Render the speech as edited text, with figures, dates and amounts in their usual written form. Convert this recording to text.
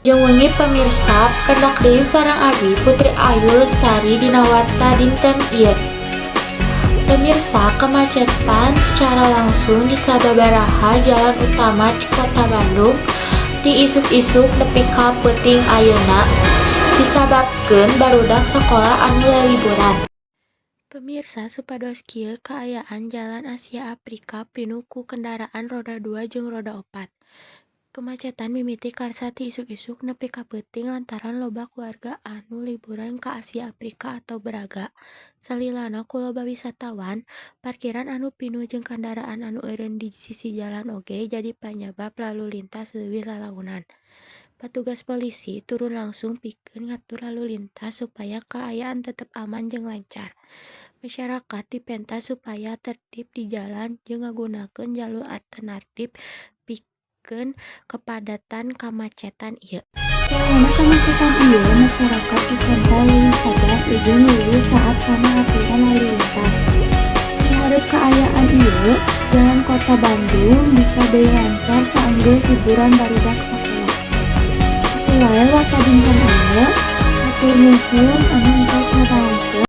Wilujeng wengi, pemirsa. Pendak deui sareng abi, Putri Ayu Lestari, dina warta dinten ieu. Pemirsa, kemacetan secara langsung di sababaraha jalan utama di Kota Bandung ti isuk-isuk nepi ka peuting ayeuna disababkeun barudak sakola anu laliburan. Pemirsa, supados kieu kaayaan Jalan Asia Afrika pinuh ku kendaraan roda dua jeung roda opat. Kemacetan mimiti karasa ti isuk-isuk nepi ka peuting lantaran loba warga anu liburan ka Asia Afrika atau Braga. Salilana ku loba wisatawan, parkiran anu pinuh jeung kandaraan anu eureun di sisi jalan oge jadi panyabab lalu lintas leuwih lalaunan. Patugas polisi turun langsung pikeun ngatur lalu lintas supaya kaayaan tetep aman jeung lancar. Masyarakat dipenta supaya tertib di jalan jeung ngagunakeun jalur alternatif pikeun kapadatan kamacetan ieu. Salilana kamacetan ieu, masyarakat dipenta leuwih sadar jeung leuwih taat kana aturan lalu lintas. Miharep kaayaan ieu, jalan Kota Bandung bisa deui lancar saenggeus liburan barudak sakola. Kitu wae warta dinten ieu, hatur nuhun anu entos ngabarengkeun.